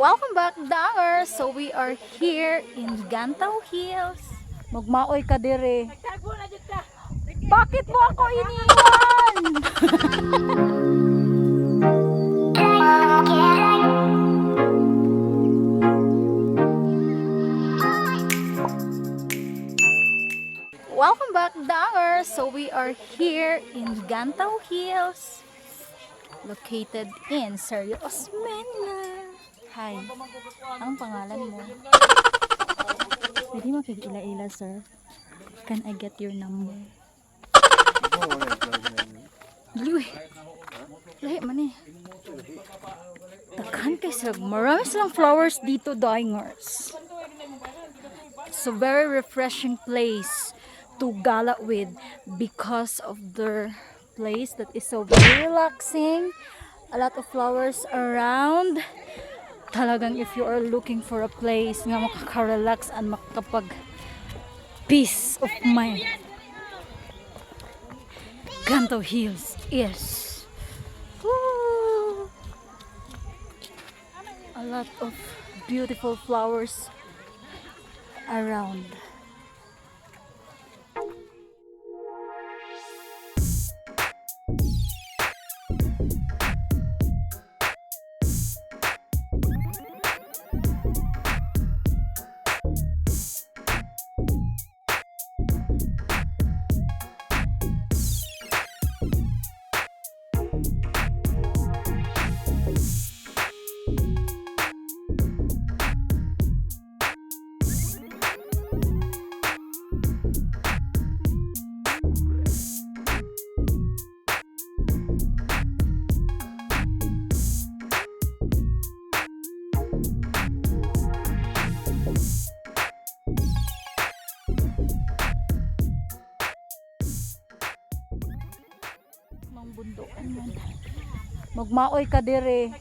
Welcome back, Dangers! So we are here in Gantao Hills. Magmaoy ka dire. Bakit mo ako iniwan? Welcome back, Dangers! So we are here in Gantao Hills, located in Sergio Osmeña. Hi. Anong pangalan mo? Pwede makikila-ila, sir. Can I get your number? Dali, lahi man eh. Daghan kay sila. Marami silang flowers dito, dingers. It's a very refreshing place to gala with because of their place that is so very relaxing. A lot of flowers around. Talagang if you are looking for a place nga makaka-relax and makapag peace of mind, Gantao Hills is. Woo! A lot of beautiful flowers around. Mang bundok man. Magmaoy ka dire.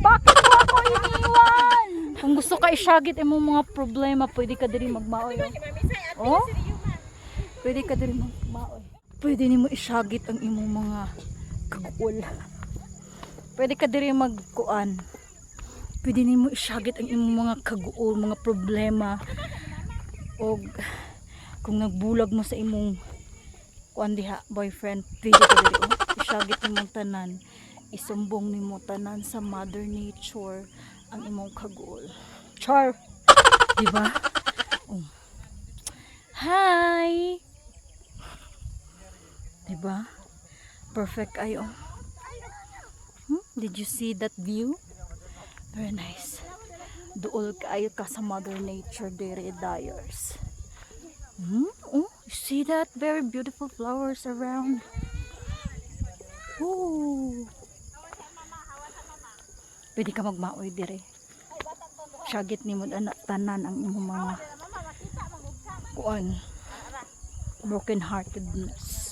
Bakit mo ako iniwan? Kung gusto ka isyagit imong mga problema, pwede ka diri magmaoy. Oh? Pwede ka diri magmaoy. Pwede nimo isyagit ang imong mga kaguol. Pwede ka diri magkuan. Pwede nimo isyagit ang imong mga kaguol, mga problema. Og kung nagbulag mo sa imong kuan diha, boyfriend, pwede ka diri, oh. Isyagit nimong tanan. Isumbong nimo tanan sa Mother Nature ang imong kaguol. Char! Di ba? Oh. Hi! Di ba? Perfect ayo. Did you see that view? Very nice. Duol kaayo ka sa Mother Nature dire, dingers. Oh, you see that? Very beautiful flowers around. Oh. Pwede ka magmaoy dire. Syagit nimo ana tanan ang imong mga kuan, broken heartedness.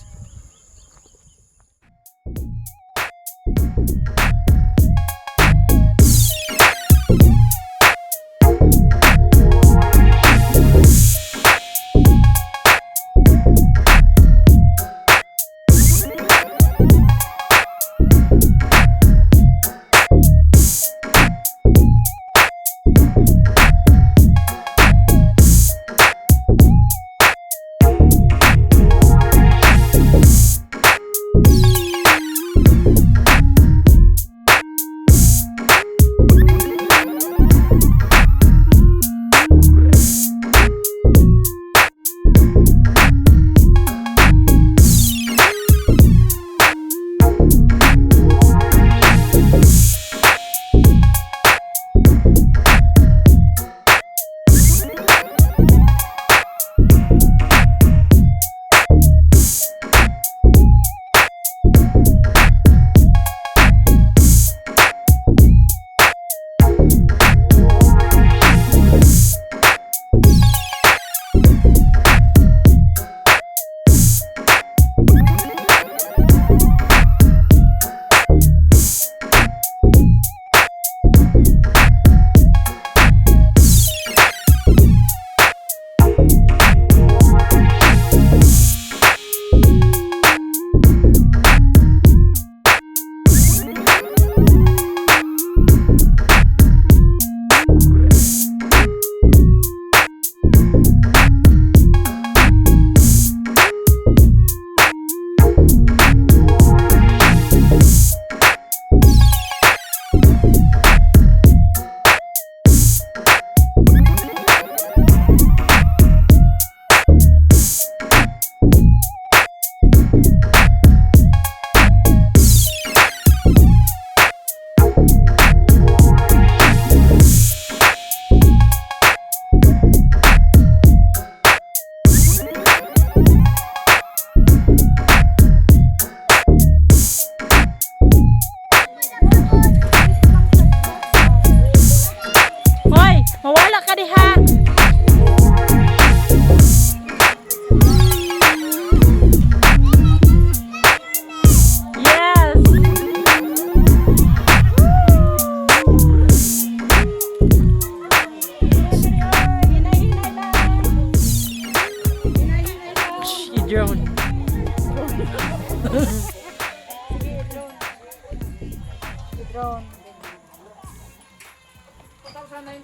Lang lang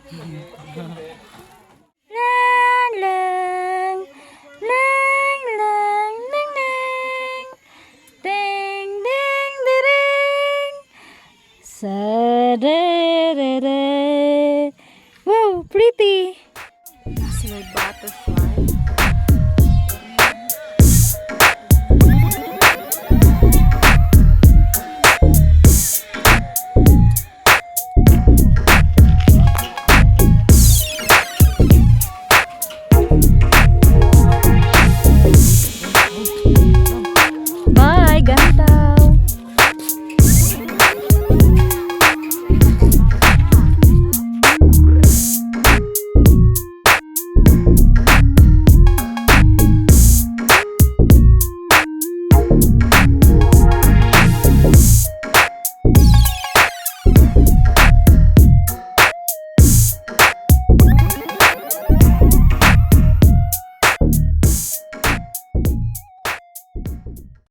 lang lang lang lang. Ding ding ding. Sa de de de. Wow, pretty. Sila butterfly.